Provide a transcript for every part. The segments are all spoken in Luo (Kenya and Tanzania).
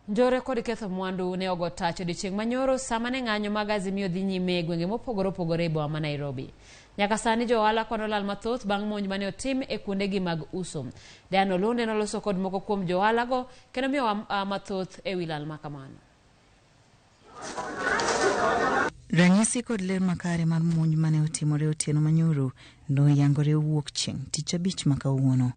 Njore kod ketho mwandu ne ogo tach odiechieng' manyoro sama ne ng'anyo mag Azimio dhi nyime e gwenge mopogore opogore e boma ma Nairobi. Nyaka sani jo ohala kwano lal mathoth bang' monj mane otim e kuondegi mag uso. Diana Olunde noloso kod moko kuom jo ohala go kendo miyowa mathoth e wi lal ma kamano. Ranyisi kod ler makare mar monj mane otimore otieno manyoro noyangore wuok chieng' tich abich ma kawuono.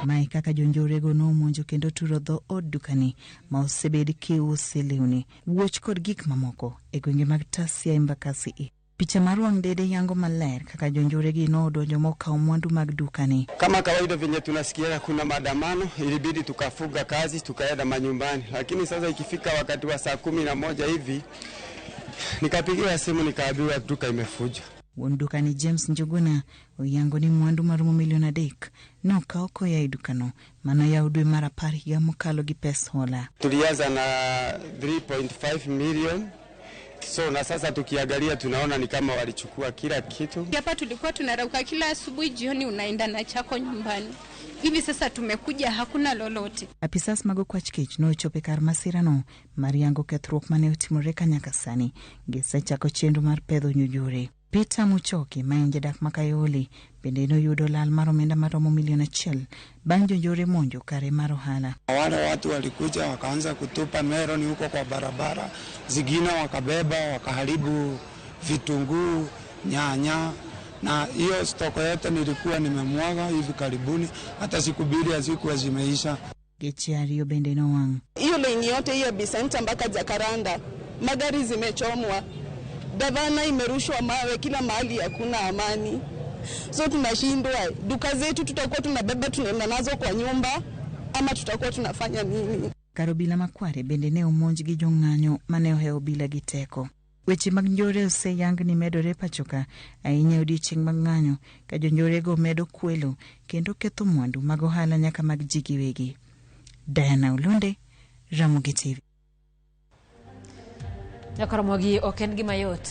Mae kaka jonjorego nomonjo kendo turo dho od dukani ma osebed kiuse lewni, wuoch kod gik mamoko e gwenge mag Tasia Embakasi E. Picha mar wang' dede yango maler kaka jonjoregi nodonjo mokawo mwandu mag dukani. Kama kawaida venye tunasikia kuna maandamano, ilibidi tukafunga kazi tukaenda manyumbani, lakini sasa ikifika wakati wa saa 11 hivi nikapigiwa simu nikaambiwa duka imevunjwa. Wuon dukani James Njuguna oyango ni mwandu maromo milion 3 nokaw koa e dukano manoyaw dwe mar 10 higa mokalo gi pes hola. Tulianza na 3.5 million. So na sasa tukiangalia tunaona ni kama walichukua kila kitu. Hapa tulikuwa tunarauka kila asubuhi, jioni unaenda na chako nyumbani. Hivi sasa tumekuja hakuna lolote. Apisas mag okwach kech nochopo e kar masirano mar yango kethruok mane otimore ka nyaka sani gisechako chenro mar pedho jonjore. Peter Muchoki ma en jadak ma Kayole bende noyudo lal mar omenda maromo milion 1 bang' jonjore monjo kare mar ohala. Wale watu walikuja wakaanza kutupa meloni huko kwa barabara, zingine wakabeba wakaharibu vitunguu, nyanya na hiyo stoko yote nilikuwa nimemwaga hivi karibuni, hata siku 2 hazikuwa zimeisha. Geche 2 bende nowang'. Hiyo laini yote hiyo Bisenta mpaka Jacaranda, magari zimechomwa, gavana imerushwa mawe, kila mahali hakuna amani. So tunashindwa, duka zetu tutakuwa tunabeba tunaenda nazo kwa nyumba ama tutakuwa tunafanya nini? Kar obila makware bende ne omonj gi jong'anyo mane ohewo obila gi teko. Weche mag njore oseyang ni medore pachoka ahinya e odiechieng' mag ng'anyo ka jonjorego medo kwelo kendo ketho mwandu mag ohala nyaka mag ji giwegi. Diana Olunde, Ramogi TV. Nyakoromogi ok en gima yot.